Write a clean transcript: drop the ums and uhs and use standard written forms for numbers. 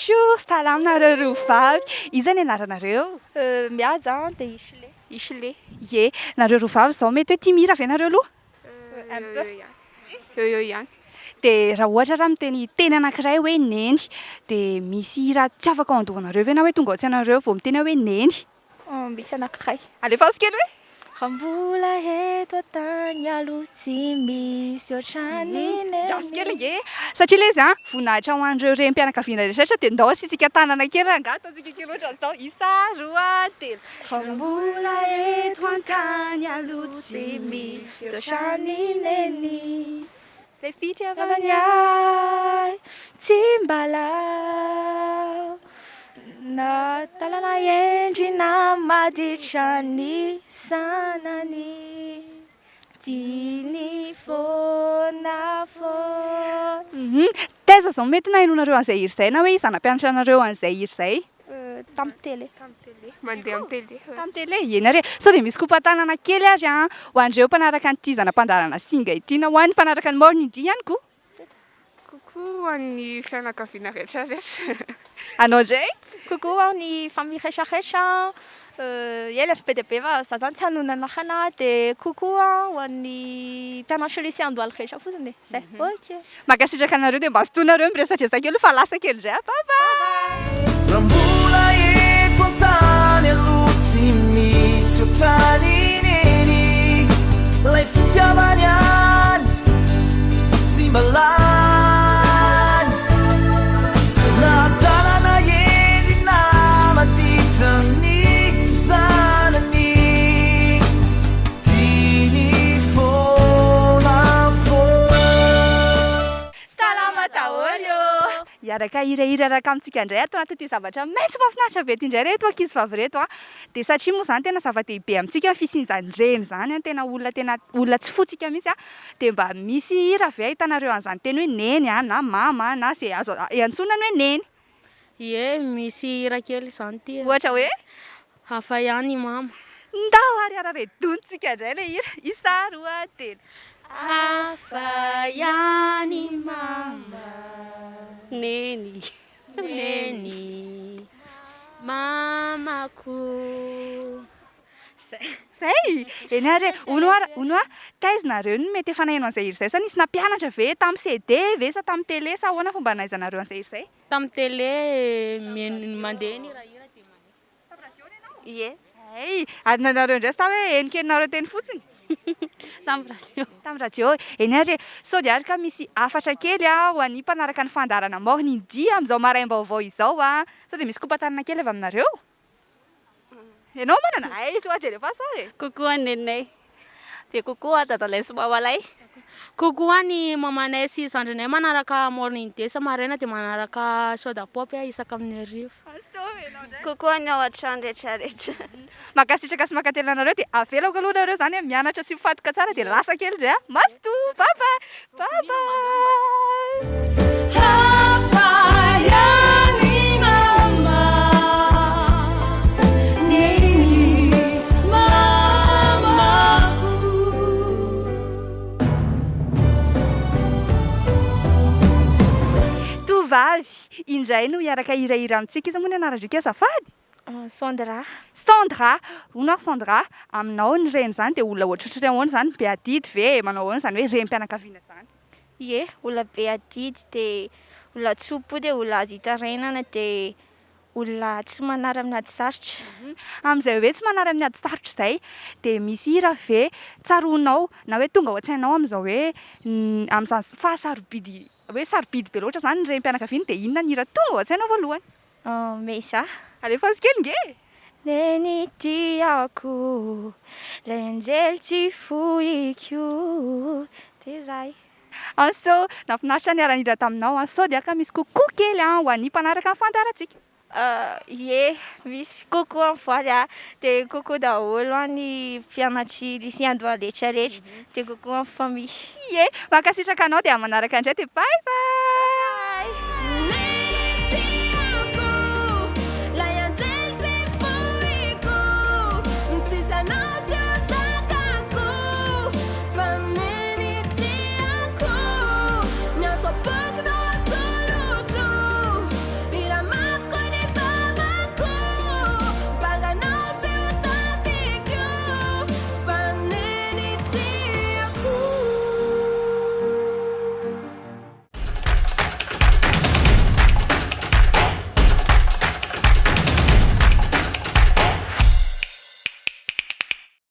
Bonjour, salama nareo roa vavy. Iza ny anaranareo? Mihaja an, dia i Shiley. I Shiley. Ie, nareo roa vavy izao mety hoe tia mihira ve nareo aloha? Un peu. Eo eo ihany. Dia raha ohatra raha miteny teny anankiray hoe neny, dia misy hira tsy afaka ao an-dohanareo ve na hoe tonga ao an-tsainareo vao miteny aho hoe neny? Misy anankiray. Alefaso kely hoe. Raha mbola eto an-tany aloha tsy misy ohatran'i Neny. Andraso kely ange e. Satria ilay izy an, voninahitra ho an'ireo renim-pianakaviana rehetra dia ndao asiantsika tanana kely rangahy, ataontsika kely ohatran'izao. Isa, roa, telo. Raha mbola eto an-tany aloha tsy misy ohatran'i Neny. Ilay fitiavany Fitiavany ahy tsy mba lao Na talana hendry na maditra ny sanany Tiany foana foana. Taiza izao mety nahenoanareo an'izay hira izay na hoe iza nampianatra anareo an'izay hira izay? Tamin'ny télé. Mandeha amin'ny télé. Tamin'ny télé, eny ary e. Sao dia misy kopa-tanana kely ary an, ho an'ireo mpanaraka an'ity zana-pandaharana Singa ity na ho an'ny mpanaraka ny Morning D ihany koa. Coucou ho an'ny fianakaviana rehetra rehetra. Anao indray? Coucou ho an'ny famille rehetra rehetra, ela efa be dia be fa za zany tsy hanonona anarana dia coucou ho an'ny mpianatry lycée Andohalo rehetra fotsiny e, zay, ok. Mankasitraka anareo dia mba sintonareo miresadresaka eo aloha fa lasa kely indray aho bye bye. Raha mbola eto an-tany aloha tsy misy ohatran'i Neny Ilay fitiavany ihany tsy mba lany Na adala na hendry na maditra ny zanany Tiany foana foana. Salama daholo ô! Hiaraka hirahira hiaraka amintsika indray ato anatin'ity zavatra maitso mahafinaritra be ity indray ireto ankizy vavy ireto a! Dia satria moa izany tena zava-dehibe amintsika ny fisian'izany reny izany an, tena olona tena olona tsy fotsika mihitsy an, dia mba misy hira ve ahitanareo an'izany teny hoe neny a, na mama na izay azo iantsoana ny hoe neny? Ie, misy hira kely izany ity e. Ohatra hoe? Hafa ihany i mama. Ndao ary hiara-redontsika indray ilay hira. Isa, roa, telo. Hafa ihany i mama. Neny. Neny. Mamako. Zay! Eny ary e! Hono hoa, hono hoa, taiza nareo no mety efa naheno an'izay hira izay sa nisy nampianatra ve? Tamin'ny CD ve sa tamin'ny télé sa ahoana fomba nahaizanareo an'izay hira izay? Tamin'ny télé mihaino mandeha ny hirahira dia maneno. Tamin'ny radio ny anao? Ie. Hay! Ary ny anareo indray sa hoe henonkenonareo teny fotsiny? Tamin'ny radio. Tamin'ny radio. Eny ary e! Sao dia ary ka misy hafatra kely ho an'ny mpanaraka ny fandaharana Morning D amin'izao maraim-baovao izao a! Sao dia misy kopa-tanana kely avy aminareo? Ianao manana? Hay tonga dia alefaso ary e! Coucou an'i neninay. Dia coucou an'i dadalay sy mamalay. Coucou an'i mamanay sy zandrinay manaraka morning day sa maraina dia manaraka soda pop isaka amin'ny hariva. Coucou an'ny ao an-trano rehetra rehetra. Mankasitraka sy mankatelina anareo dia avelako aloha nareo zany mianatra sy mifantoka tsara dia lasa kely ndray a! Mazotoa! Bye bye! Bye bye! Hafa ihany mama Neny mamako. Tovovavy indray no hiaraka hirahira amintsika. Iza moa ny anaran-dry azafady? Sandra. Sandra! Hono ary Sandra, aminao ny reny izany dia olona ohatrohatry ny ahoana izany? Be adidy ve? Manao ahoana izany hoe renim-pianakaviana izany? Ie, olona be adidy dia olona tso-po dia olona azo itarainana dia olona tsy manary amin'ny ady sarotra. Amin'izay hoe tsy manary amin'ny ady sarotra izay dia misy hira ve tsaroanao na hoe tonga ao an-tsainao amin'izao hoe amin'izany fahasarobidy hoe sarobidy be loatra izany ny renim-pianakaviana dia inona ny hira tonga ao an-tsainao voalohany? Mesa. Alefaso kely nge e! Neny tiako, lay anjely tsy foiko, dia zay. Anso, nahafinaritra niara-nihira taminao an! Sao dia ka misy coucou kely an ho an'ny mpanaraka ny fandaharantsika. Ie, misy coucou an voaly a, dia coucou daholo an ny mpianatry lycée Andohalo rehetra rehetra, dia coucou an famille. Ie, mankasitraka anao dia amin'ny manaraka indray dia bye bye!